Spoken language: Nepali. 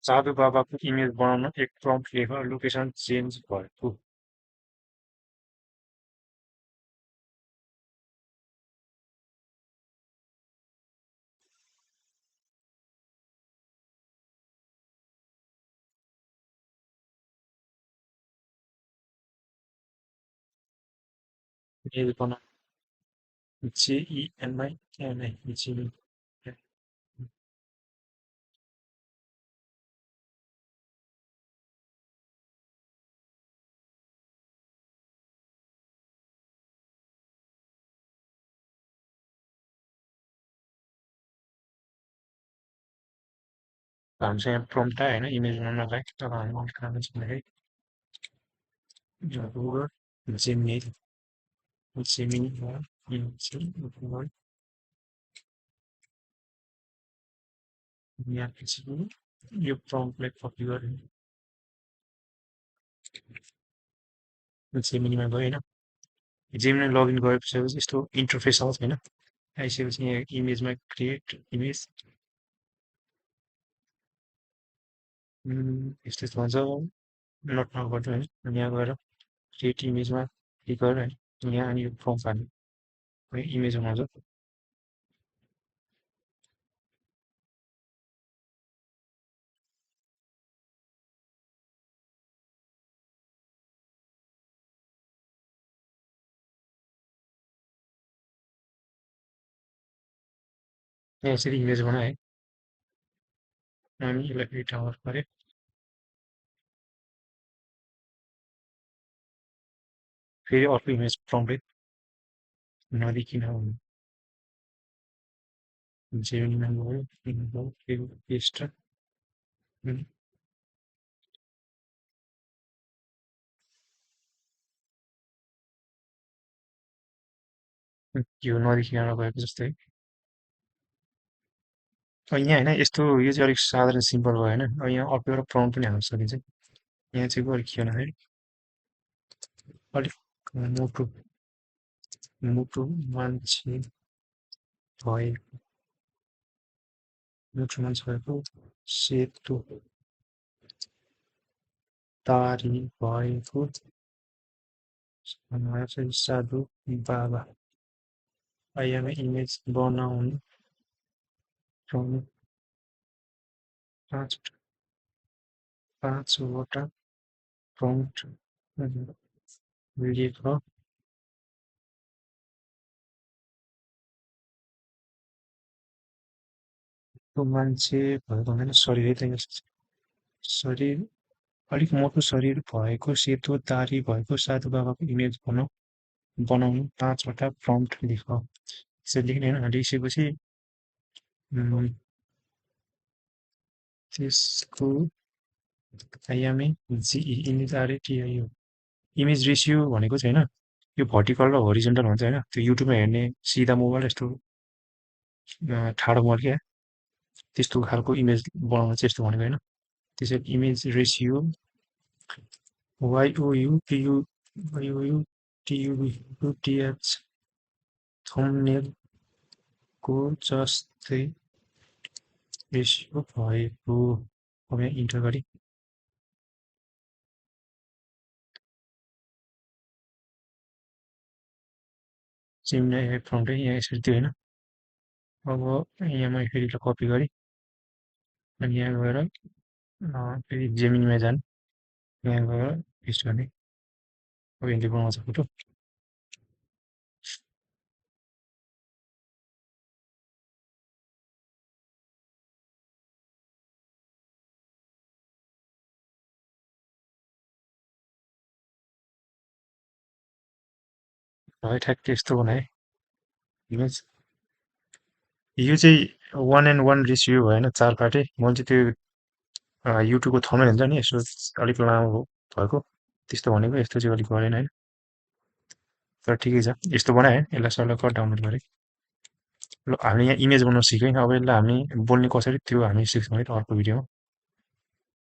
साधु बाबाको इमेज बनाउन एक प्रम्प्ट लेख लोकेसन चेन्ज भएको इमेज बनाउन JEMI भन्छ यहाँ प्रम्प्ट आयो होइन इमेज बनाउनलाई तर हामी काम चाहिँ Google Gmail Gmail यहाँपछि यो प्रम्प्टलाई कपी गरेर जेमिनीमा गयो होइन जेमिनी लगइन गरेपछि यस्तो इन्टरफेस आउँछ होइन आइसकेपछि यहाँ इमेजमा क्रिएट इमेज यस्तो यस्तो भन्छ नट नगर्नु होइन अनि यहाँ गएर क्रिएट इमेजमा क्लिक गरेर होइन यहाँ अनि यो फर्म हाल्नु इमेज बनाउँछ यहाँ यसरी इमेज बनाएँ अनि यसलाई फेरि डाउनलोड गरेँ फेरि अर्को इमेज प्रम्प्टै नदेखिन जेमिनीमा गयो फेरि पेस्ट यो नदेखिकन गएको जस्तै यहाँ होइन यस्तो यो चाहिँ अलिक साधारण सिम्पल भयो होइन अब यहाँ अर्को एउटा प्रम्प्ट पनि हाल्न सकिन्छ यहाँ चाहिँ अलिक के भन्दाखेरि अलिक मोटो मोटो मान्छे भएको मोटो मान्छे भएको सेतो दारी भएको चाहिँ साधु बाबा आइएम इमेज बनाउनु पाँचवटा प्रम्प्ट लेख मान्छे भएको हुँदैन शरीरै त शरीर अलिक मोटो शरीर भएको सेतो दारी भएको साधु बाबाको इमेज बनाउनु पाँचवटा प्रम्प्ट लेख त्यसरी लेख्ने होइन लेखिसकेपछि त्यसको I M A G E image R A T I O image ratio भनेको चाहिँ होइन यो भर्टिकल र होरिजेन्टल हुन्छ होइन त्यो युट्युबमा हेर्ने सिधा मोबाइल यस्तो ठाडो मोबाइल क्या त्यस्तो खालको इमेज बनाउनु चाहिँ यस्तो भनेको होइन त्यसरी इमेज रेसियो YOUTUBUTH थम्बनेलको जस्तै रेसियो भएको अब यहाँ इन्टर गरेँ जेमिनी एआई प्रम्प्टै यहाँ यसरी त्यो होइन अब यहाँ मैले फेरि कपी गरेँ अनि यहाँ गएर फेरि जेमिनीमा जानु यहाँ गएर पेस्ट गर्ने अब यसले बनाउँछ फोटो है ठ्याक्कै यस्तो बनाएँ इमेज यो चाहिँ 1:1 रेसियो भएन चार पार्टै मैले चाहिँ त्यो युट्युबको थम्बनेल हुन्छ नि यसो अलिक लामो भएको त्यस्तो भनेको यस्तो चाहिँ अलिक गरेन होइन तर ठिकै छ यस्तो बनाएँ यसलाई सर्लक्क डाउनलोड गरेँ ल हामीले यहाँ इमेज बनाउन सिक्यौँ अब यसलाई हामी बोल्ने कसरी त्यो हामी सिक्छौँ है त अर्को भिडियोमा